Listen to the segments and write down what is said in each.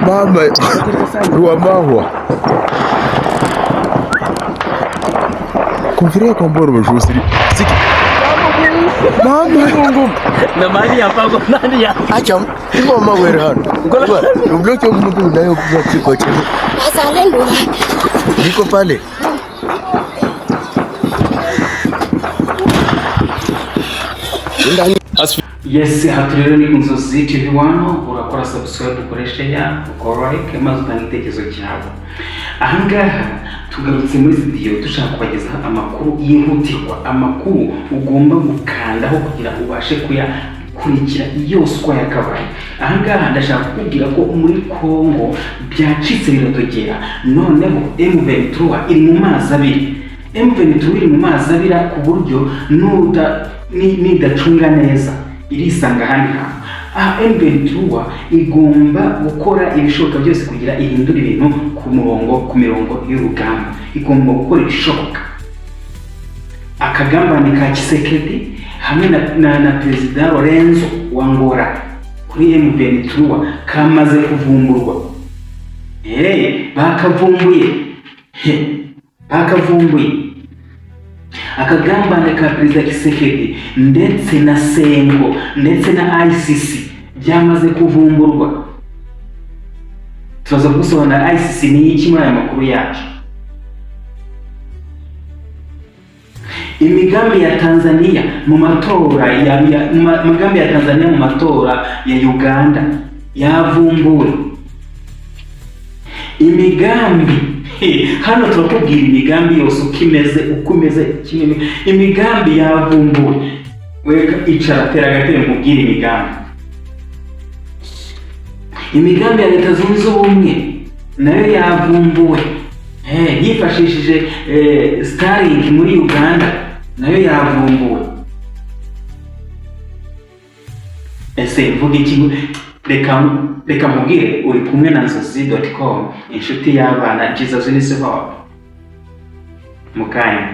Mama Rwamahwa. Confirma kwa mboro mashusiri. Mama. Na mali ya pago nani ya? Acha ingoma wera hano. Ubloke umuntu nayo kwa chini. Wazalendo. Niko pale. Yes, aha rero ni Inzozi TV 1. Urakora subscribe, ukore share, ukora like, maze utanga igitekerezo cyawe. Ahangaha tugarutse muri studio dushaka kubagezaho amakuru yihutirwa, amakuru ugomba gukandaho kugira ubashe kuyakurikira yose uko yakabaye. Ahangaha ndashaka kukubwira ko muri Congo byacitse biradogera, noneho M23 iri mu mazi abiri. M23 iri mu mazi abira ku buryo nuda nidacunga neza irisanga ahandi hantu. Aha M23 igomba gukora ibishoboka byose kugira ihindure ibintu ku murongo, ku mirongo y'urugamba. Igomba gukora ibishoboka. Akagambane ka Tshisekedi hamwe na Perezida Lorenzo wa Angola kuri M23 kamaze kuvumburwa. Bakavumbuye. Bakavumbuye. Akagambane ka Perezida Tshisekedi ndetse na CENCO ndetse na ICC byamaze kuvumburwa. Turaza gusobanura ICC ni iki muri aya makuru yacu. Imigambi ya Tanzania mu matora ya imigambi ya Tanzania mu matora ya Uganda yavumbuwe. Imigambi hano turakubwira imigambi yose uko imeze, uko imeze kimwe. Imigambi yavumbuwe. Weka icara, tera agatebe nkubwire imigambi. Imigambi ya Leta Zunze Ubumwe nayo yavumbuwe. Yifashishije Starlink muri Uganda nayo yavumbuwe. Ese mvuga iki? Reka nkubwire, uri kumwe na nzozi.com, inshuti y'abana, Jesus is hope. Mukanya.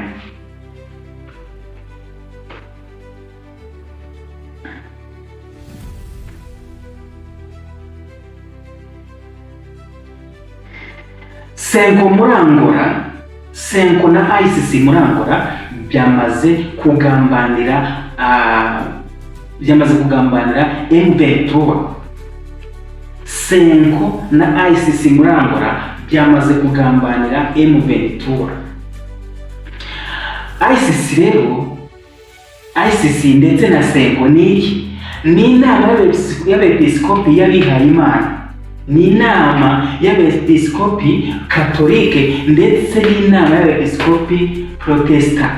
CENCO muri Angola, CENCO na ICC muri Angola byamaze kugambanira M23. CENCO na ICC muri Angola byamaze kugambanira M23. ICC rero, ICC ndetse na CENCO ni iki? Ni inama y'abepiskopi y'abihayimana, ni inama y'abepiskopi katolike ndetse n'inama y'abepiskopi protesta.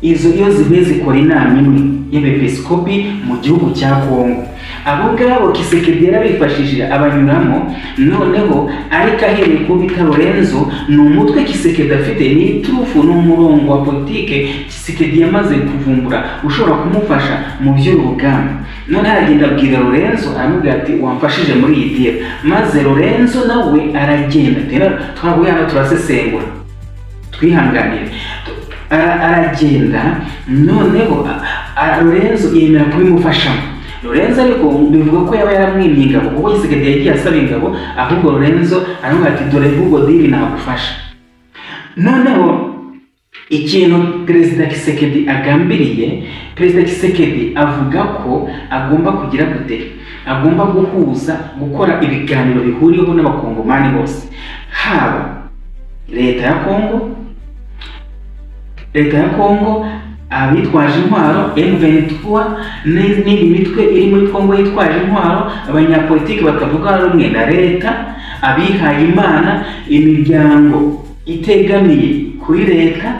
Izo iyo zihuye zikora inama imwe y'abepiskopi mu gihugu cya Kongo. Abo ngabo Tshisekedi yarabifashishije abanyuramo, noneho ariko ahereye ku bita Lorenzo. Ni umutwe Tshisekedi afite, ni iturufu, ni umurongo wa politike Tshisekedi yamaze kuvumbura ushobora kumufasha mu by'urugamba. Noneho aragenda abwira Lorenzo, aramubwira ati: "Wamfashije muri iyi deal?" Maze Lorenzo nawe aragenda. Rero twahuye hano turasesengura, twihanganire. Aragenda noneho Lorenzo yemera kubimufashamo. Lorenzo ariko bivuga ko yaba yaramwimye ingabo, kuko Tshisekedi yagiye asaba ingabo. Ahubwo Lorenzo aramubwira ati: "Dore ahubwo deal nagufasha." Noneho ikintu Perezida Tshisekedi agambiriye, Perezida Tshisekedi avuga ko agomba kugira gute? Agomba guhuza, gukora ibiganiro bihuriweho n'abakongomani bose, haba leta ya Kongo, leta ya Kongo, abitwaje intwaro M23 n'indi mitwe iri muri Kongo yitwaje intwaro, abanyapolitiki batavuga rumwe na leta, abihaye Imana, imiryango itegamiye kuri leta,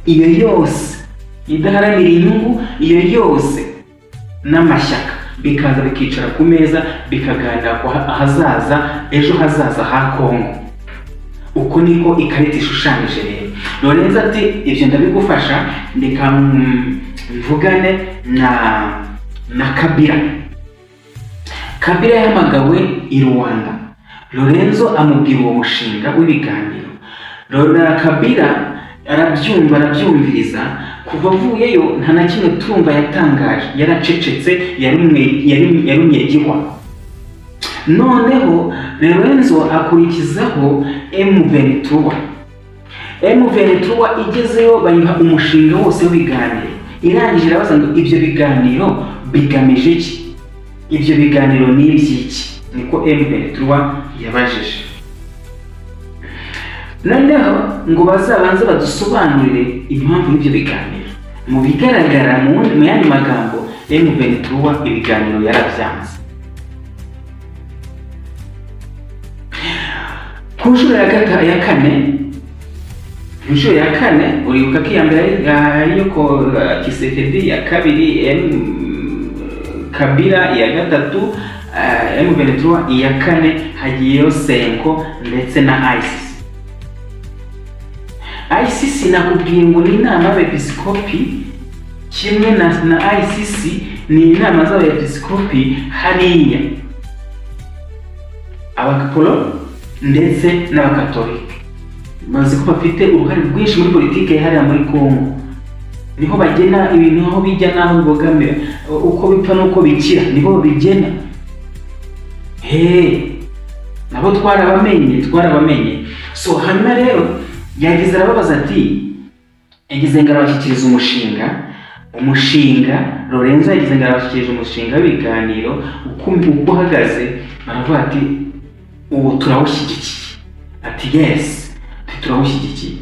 iyo yose idaharanira inyungu, iyo yose n'amashyaka, bikaza bikicara ku meza bikaganira ku ahazaza, ejo hazaza ha Kongo. Uko niko ikarita ishushanyije. Rero Lorenzo ati: "Ibyo ndabigufasha, reka mvugane na Kabila." Kabila yahamagawe i Rwanda, Lorenzo amubwira uwo mushinga w'ibiganiro. Rora Kabila arabyumva, arabyumviriza. Kuva avuyeyo nta na kimwe turumva yatangaje, yaracecetse, yarumye gihwa. Noneho Lorenzo akurikizaho M23. M23 igezeyo bayiha umushinga wose w'ibiganiro. Irangije irabaza ngo: "Ibyo biganiro bigamije iki? Ibyo biganiro ni iby'iki?" Niko M23 yabajije. Noneho ngo bazabanze badusobanurire impamvu y'ibyo biganiro. Mu bigaragara, mu yandi magambo, M23 ibiganiro yarabyanze. Ku nshuro ya kane, inshuro ya kane, uribuka ko iya mbere ariyo ko Tshisekedi, iya kabiri M Kabila, iya gatatu M23, iya kane hagiyeyo CENCO ndetse na ICC. ICC nakubwiye ngo ni inama y'abepiskopi, kimwe na ICC ni inama z'abepiskopi hariya, abakapolo ndetse n'abakatolika bazi ko bafite uruhare rwinshi muri politiki hariya muri Congo. Niho bagena ibintu, aho bijya n'aho bibogamira, uko bipfa n'uko bikira, nibo babigena. He nabo twarabamenye, twarabamenye. So hanyuma rero yagize arababaza ati, yagize ngo arabashyikiriza umushinga. Lorenzo yagize ngo arabashyikiriza umushinga w'ibiganiro uko uhagaze. Baravuga ati: "Ubu turawushyigikiye." Ati: "Yes." Ati: "Turawushyigikiye."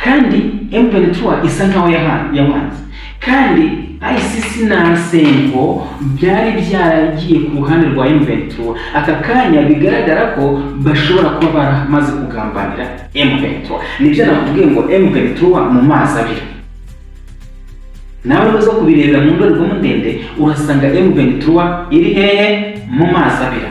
Kandi M23 isa nkaho yawanze, kandi ICC na CENCO byari byaragiye ku ruhande rwa M23. Aka kanya bigaragara ko bashobora kuba baramaze kugambanira M23. Nibyo nakubwiye ngo M23 mu mazi abira. Nawe uza kubirebera mu ndorerwamo ndende, urasanga M23 iri hehe? Mu mazi abira.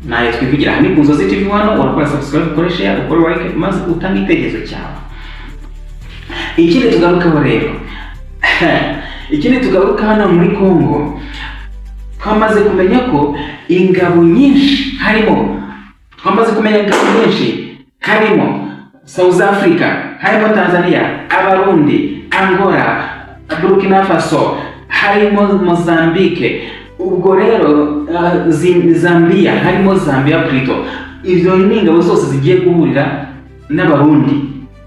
Nayo twivugira aha ni ku Nzozi TV. Hano urakora subscribe, ukore share, ukore like, maze utange igitekerezo cyawe. Ikindi tugarukaho rero, ikindi tugaruka hano muri Congo, twamaze kumenya ko ingabo nyinshi harimo, twamaze kumenya ingabo nyinshi harimo South Africa, harimo Tanzania, Abarundi, Angola, Burkina Faso, harimo Mozambique. Ubwo rero Zambia, harimo Zambia plutôt. Izo ni ingabo zose zigiye guhurira n'Abarundi,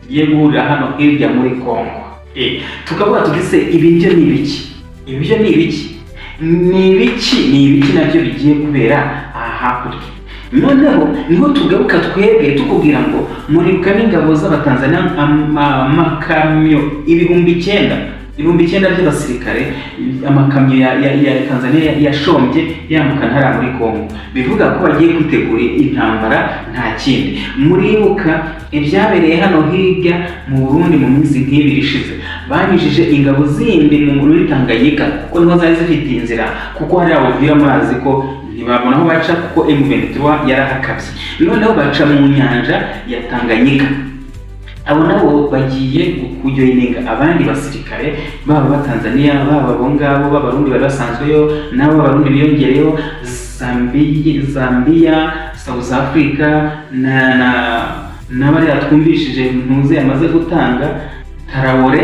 zigiye guhurira hano hirya muri Congo. Tukavuga tuti: "Se ibi byo ni ibiki? Ibi byo ni ibiki? Ni ibiki? Ni ibiki nabyo bigiye kubera aha hakurya?" Noneho niho tugaruka twebwe tukubwira ngo muribuka n'ingabo z'Abatanzania, amakamyo 9000, 9000 by'abasirikare, amakamyo ya Tanzania yashombye yambukana hariya muri Congo, bivuga ko bagiye kwitegura intambara, nta kindi. Muribuka ibyabereye hano hirya mu Burundi mu minsi nk'ibiri ishize, banyujije ingabo zindi muri Tanganyika kuko niho zari zifite inzira, kuko hariya Uvira murazi ko ntibabona aho baca kuko M23 yarahakabye. Noneho baca mu nyanja ya Tanganyika. Abo nabo bagiye kujoininga abandi basirikare, baba ba Tanzania, baba abo ngabo b'Abarundi bari basanzweyo, n'abo b'Abarundi biyongereyeho, Zambia, South Africa na n'abariya twumvishije ntuze yamaze gutanga Traoré.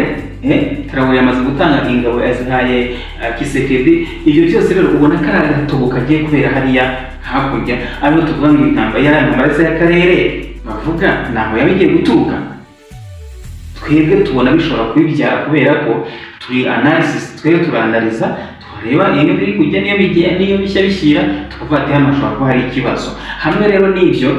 Traoré yamaze gutanga ingabo, yazihaye Tshisekedi. Ibyo byose rero ubona ko ari agatobo kagiye kubera hariya hakurya, ariho tuvuga ngo intambara yari intambara se y'akarere bavuga ntaho yaba igiye guturuka. Twebwe tubona bishobora kubibyara kubera ko turi analysis, twebwe turanaliza, tureba iyo biri kujya, niyo bigiye, niyo bishya bishyira, tukavuga ati hano hashobora kuba hari ikibazo. Hamwe rero n'ibyo,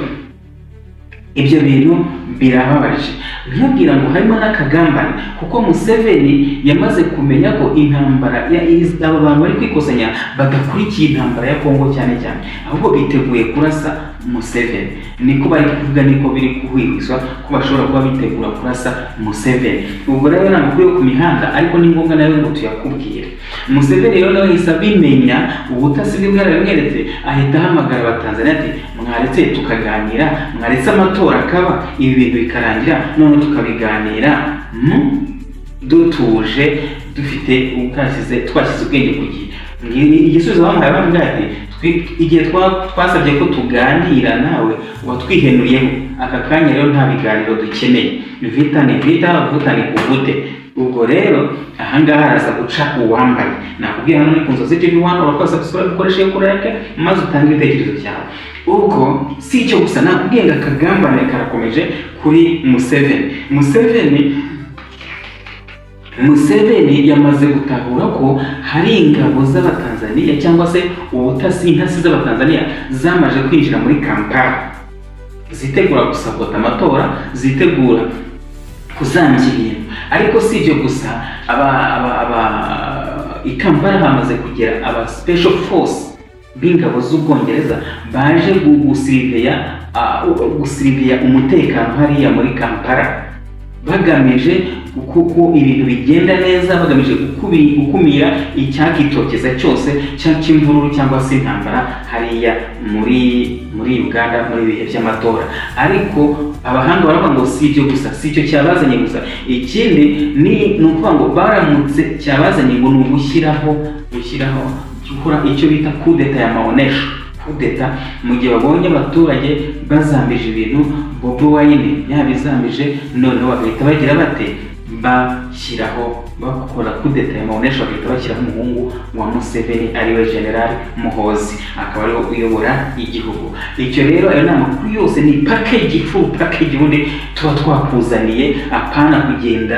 ibyo bintu birababaje nkubwira ngo harimo n'akagambane, kuko Museveni yamaze kumenya ko intambara ya aba bantu bari kwikusanya badakurikiye intambara ya Kongo cyane cyane, ahubwo biteguye kurasa Museveni. Niko bari kuvuga, niko biri kuhwihwiswa ko bashobora kuba bitegura kurasa Museveni. Ubwo rero ni amakuru yo ku mihanda, ariko ni ngombwa nayo ngo tuyakubwire. Museveni rero nawe yahise abimenya, ubutasi bwe bwarabimweretse, ahita ahamagara Abatanzania ati: "Mwaretse tukaganira, mwaretse amatora akaba, ibi bintu bikarangira, none tukabiganira dutuje, dufite ubwasize, twashyize ubwenge ku gihe." Igisubizo bamuhaye, bamubwira ati: "Igihe twasabye ko tuganira nawe watwihenuyeho. Aka kanya rero nta biganiro dukeneye. Vita ni vita, vuta ni kuvute." Ubwo rero ahangaha haraza guca uwambaye. Nakubwiye, hano ni ku Nzozi TV 1. Urakora subscribe, ukoreshe kuri like, maze utange ibitekerezo byawe. Ubwo si icyo gusa, nakubwiye ngo akagambane karakomeje kuri Museveni. Museveni yamaze gutahura ko hari ingabo z'Abatanzaniya cyangwa se ubutasi, intasi z'Abatanzaniya zamaze kwinjira muri Kampala, zitegura gusabota amatora, zitegura kuzambya ibintu. Ariko si ibyo gusa, aba i Kampala hamaze kugera aba special force b'ingabo z'Ubwongereza baje gusiriveya umutekano hariya muri Kampala, bagamije kuko ibintu bigenda neza, bagamije gukumira icyakitokeza cyose cy'imvururu cyangwa se intambara hariya muri Uganda muri bihe by'amatora. Ariko abahanga baravuga ngo si ibyo gusa, si icyo cyabazanye gusa. Ikindi ni ukuvuga ngo baramutse cyabazanye ngo ni ugushyiraho gukora icyo bita kudeta ya maonesho, kudeta mu gihe babonye abaturage bazambije ibintu, Bobi Wine yabizambije, noneho bagahita bagira bate? Bashyiraho, bakora kudeta ya maonesho, bagahita bashyiraho umuhungu wa Museveni, ariwe General Muhozi, akaba ariwe uyobora igihugu. Icyo rero, ayo ni amakuru yose, ni package, full package ubundi tuba twakuzaniye, apana kugenda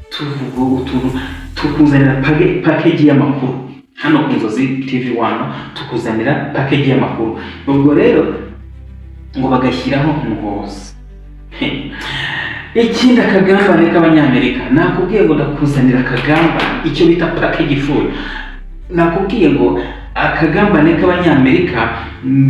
tuvuga utuntu, tukuzanira package y'amakuru hano ku Nzozi TV 1, tukuzanira package y'amakuru. Ubwo rero ngo bagashyiraho Muhozi. Ikindi, akagambane k'Abanyamerika. Nakubwiye ngo ndakuzanira akagambane, icyo bita package full. Nakubwiye ngo akagambane k'Abanyamerika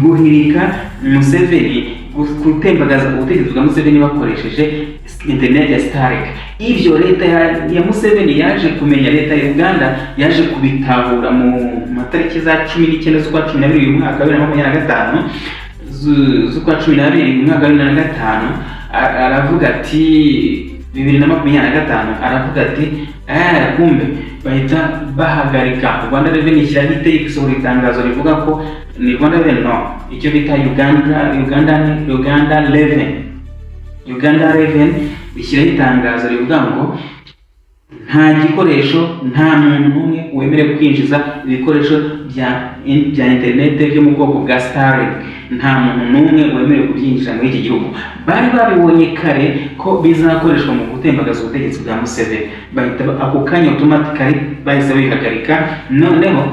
guhirika Museveni, gutembagaza ubutegetsi bwa Museveni bakoresheje internet ya Starlink. Ibyo leta ya Museveni yaje kumenya, leta ya Uganda yaje kubitahura mu matariki za 19 z'ukwa 12 uyu mwaka wa 2025, z'ukwa 12 mu mwaka wa 2005. Aravuga ati 2025, aravuga ati kumbe bahita bahagarika. Rwanda Revenue ishyiraho itegeko, isohora itangazo rivuga ko ni Rwanda Revenue, no, icyo bita Uganda Revenue ishyiraho itangazo rivuga ngo nta gikoresho, nta muntu n'umwe wemerewe kwinjiza ibikoresho bya interineti byo mu bwoko bwa Starlink. Nta muntu n'umwe wemerewe kubyinjiza muri iki gihugu. Bari babibonye kare ko bizakoreshwa mu gutembagaza ubutegetsi bwa Museveni, bahita ako kanya automatically bahise babihagarika. Noneho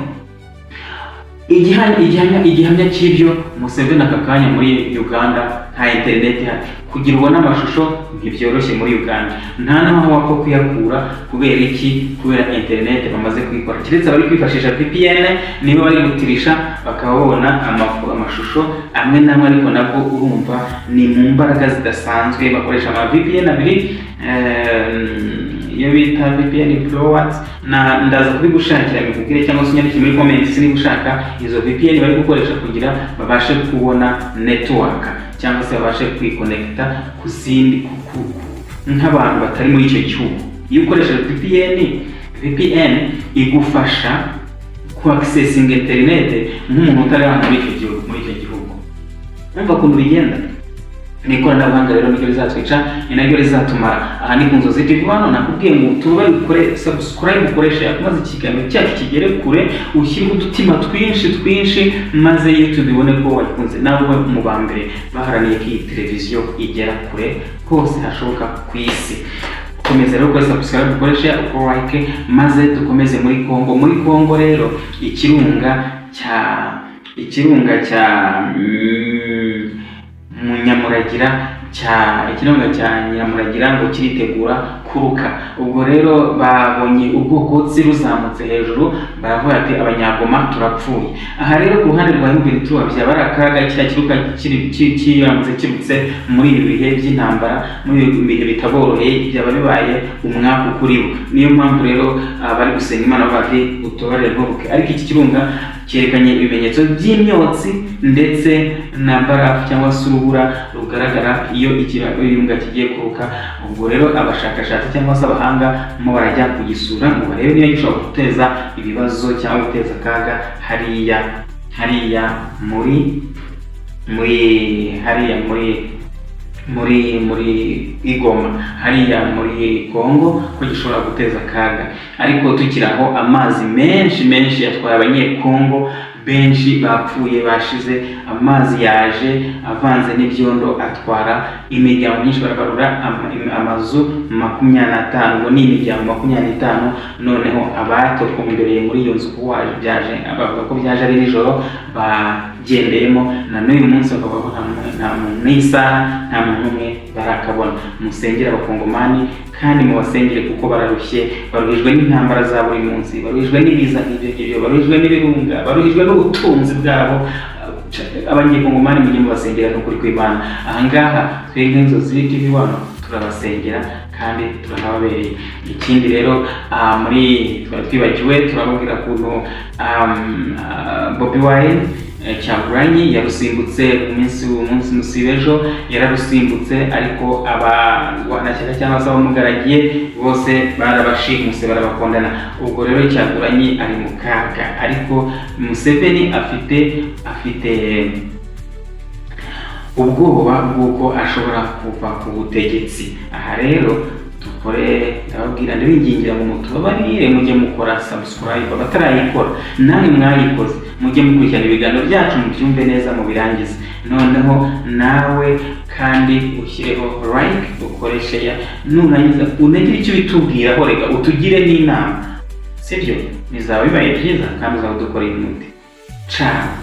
igihamya cy'ibyo, Museveni aka kanya muri Uganda nta interineti ihari. Kugira ubone amashusho ntibyoroshye muri Uganda, nta n'aho wapfa kuyakura. Kubera iki? Kubera interineti bamaze kuyikora, keretse abari kwifashisha VPN, niba bari gutirisha bakaba babona amashusho amwe n'amwe. Ariko nabwo urumva ni mu mbaraga zidasanzwe, bakoresha ama VPN abiri, iyo bita VPN Pro na ndaza kubigushakira mikubwire, cyangwa se unyandike muri comments niba ushaka izo VPN bari gukoresha kugira babashe kubona network cyangwa se babashe kwikonekita ku zindi nk'abantu batari muri icyo gihugu. Iyo ukoresheje VPN, VPN igufasha ku accessing internet nk'umuntu utari hano muri icyo gihugu. Urumva ukuntu bigenda? Ni ikoranabuhanga rero niryo rizatwica, ni naryo rizatumara. Aha ni ku Nzozi TV. Hano nakubwiye ngo tube ukore subscribe, ukoreshe, maze ikiganiro cyacu kigere kure, ushyireho udutima twinshi twinshi, maze YouTube ibone ko wagikunze, nawe ube mu ba mbere baharaniye ko iyi televiziyo igera kure hose hashoboka ku isi. Komeza rero ukore subscribe, ukoreshe, ukore like, maze dukomeze muri Congo. Muri Congo rero, ikirunga cya Munyamuragira cya ikirunga cya Nyiramuragira ngo kiritegura kuruka. Ubwo rero babonye ubwokotsi ruzamutse hejuru, baravuga ati abanyagoma turapfuye. Aha rero ku ruhande rwa M23 byaba ari akaga kiriya kiruka kiramutse kirutse muri ibi bihe by'intambara, muri ibi bihe bitaboroheye, byaba bibaye umwaku kuri bo. Niyo mpamvu rero bari gusenga Imana bavuga ati utubarire nturuke. Ariko iki kirunga cyerekanye ibimenyetso by'imyotsi ndetse na barafu cyangwa se urubura rugaragara iyo ikirunga kigiye kuruka. Ubwo rero abashakashatsi cyangwa se abahanga mo barajya kugisura ngo barebe niba gishobora guteza ibibazo cyangwa guteza akaga hariya muri hariya muri muri Igoma hariya muri Congo, ko gishobora guteza akaga. Ariko tukiri aho, amazi menshi menshi yatwaye Abanyekongo benshi, bapfuye bashize. Amazi yaje avanze n'ibyondo, atwara imiryango myinshi. Barabarura amazu 25, ngo ni imiryango 25. Noneho abatokombereye muri iyo nzu, kuko byaje, bavuga ko byaje ari nijoro, bagendeyemo. Na n'uyu munsi bakavuga ko nta muntu n'isaha, nta muntu umwe barakabona. Musengere Abakongomani kandi mubasengere, kuko bararushye, baruhijwe n'intambara za buri munsi, baruhijwe n'ibiza nk'ibyo ngibyo, baruhijwe n'ibirunga, baruhijwe n'ubutunzi bwabo. Abanyekongomani mujye mubasengera n'ukuri kw'Imana. Ahangaha twebwe Inzozi TV One turabasengera kandi turahababereye. Ikindi rero, muri twari twibagiwe, turababwira ukuntu Bobi Wine, Kyagulanyi, yarusimbutse ku minsi umunsi musi w'ejo. Yararusimbutse, ariko abarwanashyaka cyangwa se abamugaragiye bose barabashimuse, barabakondana. Ubwo rero Kyagulanyi ari mu kaga, ariko Museveni afite ubwoba bw'uko ashobora kuva ku butegetsi. Aha rero dukore, ndababwira, ndabingingira ngo mutubabarire, mujye mukora subscribe abatarayikora, namwe mwayikoze mujye mukurikirana ibiganiro byacu, mubyumve neza, mubirangize. Noneho nawe kandi ushyireho like, ukore share, nurangiza unagire icyo ubitubwiraho, reka utugire n'inama, sibyo? Bizaba bibaye byiza kandi uzaba udukoreye umuti. Ciao.